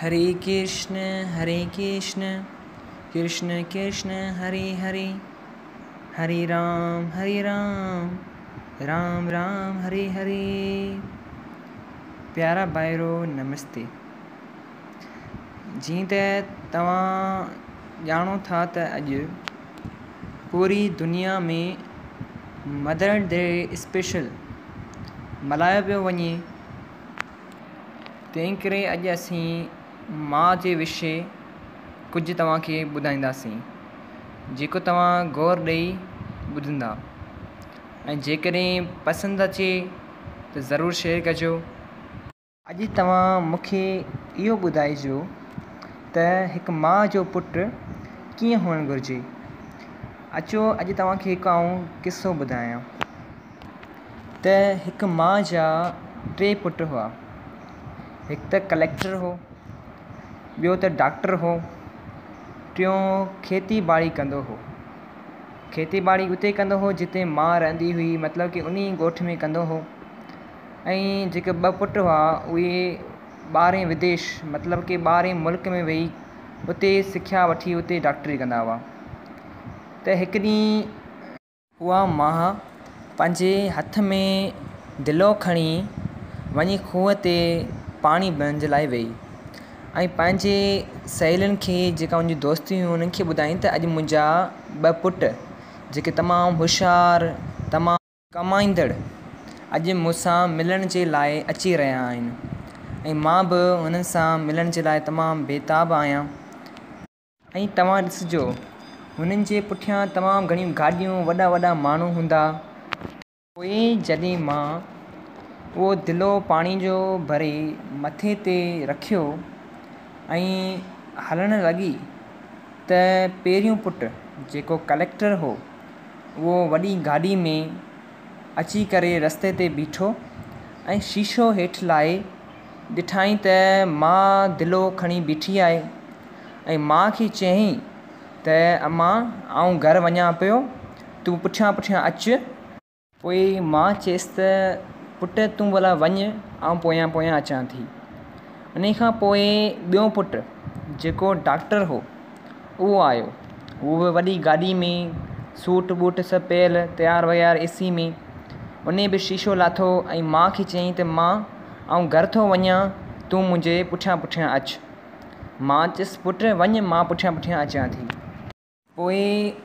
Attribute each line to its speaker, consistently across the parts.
Speaker 1: هري ڪرشن هري ڪرشن ڪرشن ڪرشن هري هري هري رام هري رام رام رام هري هري. پيارا ڀائرو نمستي. جيئن ته توهان ڄاڻو ٿا ته اڄ پوري دنيا ۾ مدر ڊي اسپيشل ملهايو پيو وڃي، تنهن ڪري اڄ اسين ماء جي وشي ڪجهه توهان کي ٻڌائينداسين، جيڪو توهان غور ڏئي ٻڌندا ۽ جيڪڏهن پسند اچي ته ضرور شيئر ڪجو. اڄ توهان مون کي اهو ٻڌائجو ته هڪ ماء جو پٽ ڪيئن هئڻ گهرجي. اچو اڄ توهان کي هڪ آئون قصو ٻڌايان ته هڪ ماء جا ٽي پٽ هئا. هڪ ته ڪليڪٽر هو، ٻيو ته ڊاڪٽر هو، ٽيون کيتي ٻاڙي ڪندو هو. کيتي ٻاڙي اتي ڪندو هو جتي ماء رهندي هئي، مطلب ڪه انهي ڳوٺ ۾ ڪندو هو. ۽ جيڪي ٻه پٽ هئا اهي ٻاهرين وديش مطلب ڪه ٻاهرين ملڪ ۾ ويهي اتي سکيا وٺي اتي ڊاڪٽري ڪندا هئا. ته هڪ ڏينهن اها ماء پنهنجي هٿ ۾ دلو کڻي وڃي کوهه تي پاڻي ڀرڻ جي لاءِ ويئي ۽ پنهنجي سهيلين کي جيڪا ان جون دوستيون هيون انهن کي ٻڌائين ته اڄ منهنجا ٻه پٽ جيڪي تمام هوشيار تمام ڪمائيندڙ اڄ مون سان ملڻ جي لاءِ اچي رهيا آهن ۽ مان به انهن سان ملڻ جي لاءِ تمام بيتاب آهيان. ۽ توهان ڏسجو هنن جي پٺيان تمام گهڻيون گاڏيون وڏا وڏا ماڻهو هوندا. پوء جڏهن مان اهو دلو پاڻي جو ڀري مٿي تي رکيو ۽ هلڻ لڳي ته پهريون پٽ جيڪو ڪليڪٽر هو اهو وڏي گاڏي ۾ اچي ڪري رستي تي بيٺو ۽ شيشو هيٺ لاهي ڏٺائين ته ماء دلو کڻي بيٺي آهي ۽ ماء کي چيائين ته امان آئون گهر وڃان پيو تون پٺيان پٺيان اچ. پوء ماء چيس ته پٽ تون ڀلا وڃ آئون پويان پويان اچان ٿي. انهي کان پوء ٻيو پٽ جيڪو ڊاڪٽر هو اهو آيو. اهو به وڏي گاڏي ۾ سوٽ بوٽ سڀ پيل تيار ويار اي سي ۾. انهي به شيشو لاٿو ۽ ماء کي چيائين ته ماء آئون گهر ٿو وڃان تون منهنجي پٺيان پٺيان اچ. ماء چيس پٽ وڃ مان پٺيان پٺيان اچان ٿي. پوء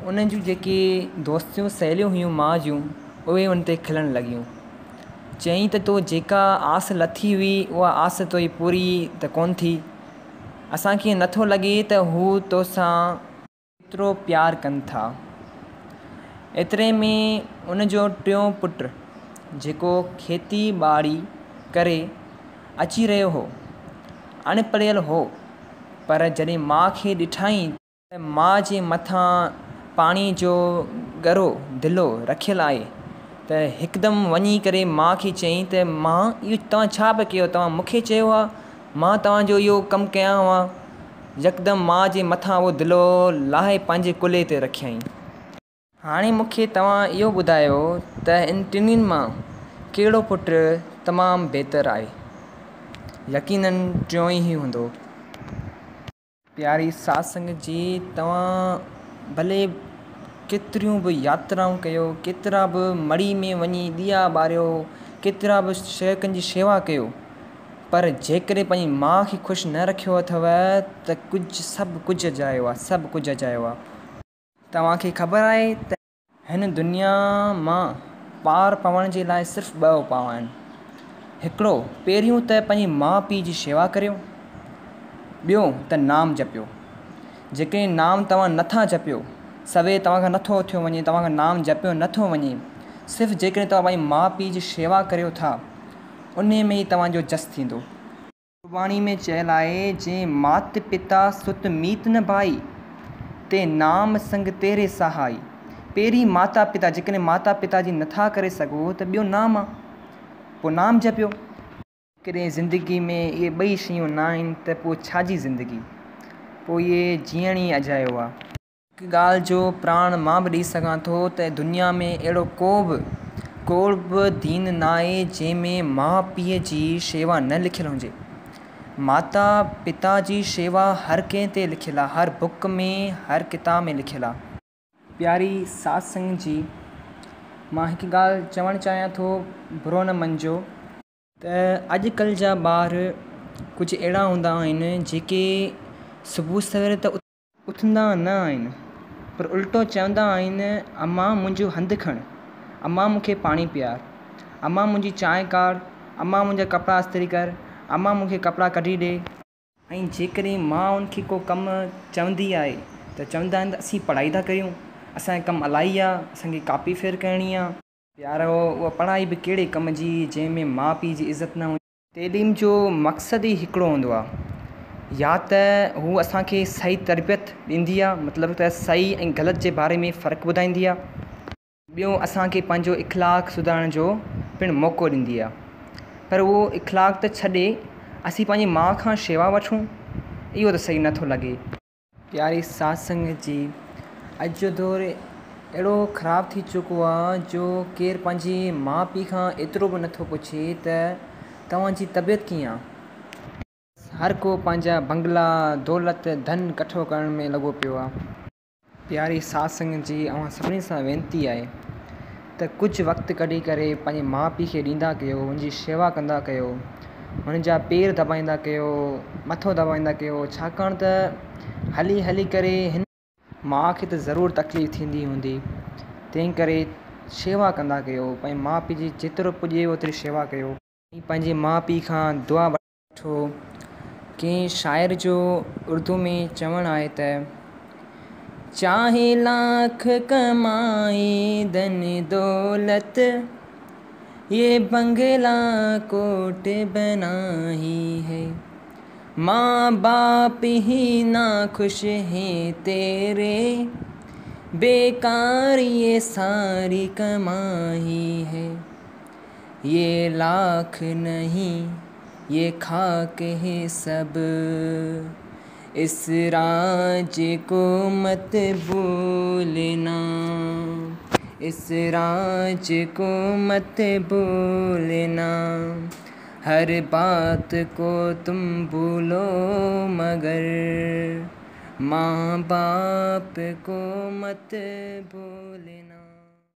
Speaker 1: ان جون جيڪي دوستيون سهيليون هيون ماء جون اهي ان تي کلڻ لڳيون. چيائين ته تو جيڪا آس لٿي هئي اها آس توئي پوري ته ڪونه ٿي. اسان کي نٿو لڳي ته هو توسان ايترو پيار ڪن ٿا. ايتري ۾ ان جو ٽيون پٽ جيڪو کيتي ٻاڙي ڪري اچي رهيو هو، اڻ پڙهيل هو، پر جڏهن ماء کي ڏٺائين ته ماء جي مٿان پاڻي جو ڳرو دلو رکيل آهي ته هڪدم وڃي ڪري ماء کي چيائين ته ماء اهو توهان ڇا پيا ڪيو، توهان مون کي چيو آهي مان توهان جو اهو ڪم ڪيان ها. يڪدم ماء جي مٿان اهو دلو لاهي پنهنجي ڪلهي تي رکيائين. هاڻي مون کي توهان اهو ٻڌايو ته ان ٽنهي مان ڪهڙو پٽ تمام بهتر آهي؟ يقينن ٽيون ئي هوندو. پياري ساڌ سنگت جي توهان ڀلي ڪيتريون به ياترائون ڪيو، ڪيترا به مڙهي ۾ وڃي ڏيئا ٻاريو، ڪيترا به شيوڪن جي شيوا ڪيو، پر جيڪڏهن پنهنجي ماء کي خوش نه رکيو اٿو ته ڪجهه سڀ ڪجهه اجايو آهي، سڀ ڪجهه اجايو آهي. توهان کي خبر آهي ته هن دنيا مان پار پوڻ جي لاء صرف ٻه اپاء آهن. هڪڙو پهريون ته پنهنجي ماء پيء جي شيوا ڪريو، ٻيو ته نام جپيو. جيڪڏهن نام توهان نٿا جپيو، سوير توهان کان نٿو اٿيو وڃي، توهان کان نام جپيو نٿو وڃي، صرف جيڪڏهن توهان پنهنجي ماء پيء جي شيوا ڪريو ٿا، انهي ۾ ئي توهان جو جس ٿيندو. گرباڻي ۾ چيل آهي، جنهن مات پتا ست ميت نه ڀائي، تي نام سنگ تيري سهائي. پهرين ماتا پتا، جيڪڏهن ماتا پتا جي نٿا ڪري سگهو ته ٻيو نام آ، پوء نام جپيو. جيڪڏهن زندگي ۾ اهي ٻئي شيون نه آهن ته پوء ڇا جي زندگي؟ پوء اهي جيئڻ ئي اجايو آ. هڪ ڳالهه جو پراڻ مان به ڏئي سگهان ٿو ته دنيا ۾ اهڙو ڪو به ڪو به دين ناهي جنهن ۾ ماء پيء جي شيوا نه لکيل هجي. ماتا پتا جي شيوا هر ڪنهن تي لکيل آهي هر بڪ ۾ هر ڪتاب ۾ لکيل آهي. پياري ساڌ سنگت جي مان هڪ ڳالهه چوڻ چاهيان ٿو برو نه مڃجو ته اڄڪلهه جا ٻار ڪجهه اهڙا هوندا آهن جيڪي صبح سوير ته اٿندا نه آهن پر الٽو چوندا آهن امان منهنجو هنڌ کڻ، امان مون کي پاڻي پيار، امان منهنجي چانهه ڪاڙهه، امان منهنجا ڪپڙا استري ڪر، امان مون کي ڪپڙا ڪڍي ڏي. ۽ جيڪڏهن ماء ان کي ڪو ڪم چوندي آهي ته چوندا آهن ته اسين پڙهائي ٿا ڪيون، اسان کي ڪم الاهي آهي، اسان کي ڪاپي فيئر ڪرڻي آهي. پيارو اها پڙهائي به ڪهڙي ڪم جي جنهن ۾ ماء پيء جي عزت نه هجي. تعليم جو مقصد ئي هڪڙو هوندو آهي يا ته هو اسان کي صحيح تربيت ڏيندي آهي مطلب ته صحيح ۽ غلط جي باري ۾ فرق ٻڌائيندي آهي. ٻيو اسان کي پنهنجو اخلاق سڌارڻ جو پڻ موقعو ڏيندي آهي پر اهو اخلاق ته ڇڏي اسين پنهنجي ماء کان شيوا وٺون اهو ته صحيح نٿو لڳي. پياري ساڌ سنگت جي اڄ جو دور اهڙو خراب ٿي چڪو آ جو ڪير پنهنجي ماء پيء کان ايترو به نٿو پڇي ته توهان جي طبيعت ڪيئن آ. هر ڪو پنهنجا بنگلا دولت ڌن ڪٺو ڪرڻ ۾ لڳو پيو آ. پياري ساڌ سنگت جي اوهان سڀني سان وينتي آهي ته ڪجهه وقت ڪڍي ڪري پنهنجي ماء پيء کي ڏيندا ڪيو ان جي شيوا ڪندا ڪيو انهن جا پير دٻائيندا ڪيو مٿو دٻائيندا ڪيو ڇاڪاڻ ته هلي هلي ڪري هن ماء کي ته ضرور تڪليف ٿيندي هوندي تنهن ڪري شيوا ڪندا ڪيو پنهنجي ماء پيء جي جيترو پڄي اوتري شيوا ڪيو. ۽ پنهنجي ماء پيء کان دعا وٺو. ڪنهن شاعر جو اردو ۾ چوڻ آهي ته. چاهي لاک ڪمائي ڌن دولت يي بنگلا ڪوٽ بنائي هي مان باپ هي نا خوش هي تيري بيڪار يي ساري ڪمائي هي يي لاک نهين يي خاڪ هي سڀ اس راز ڪو مت ڀولنا اس راز ڪو مت ڀولنا هر بات ڪو تم ڀولو مگر مان باپ ڪو مت ڀولنا.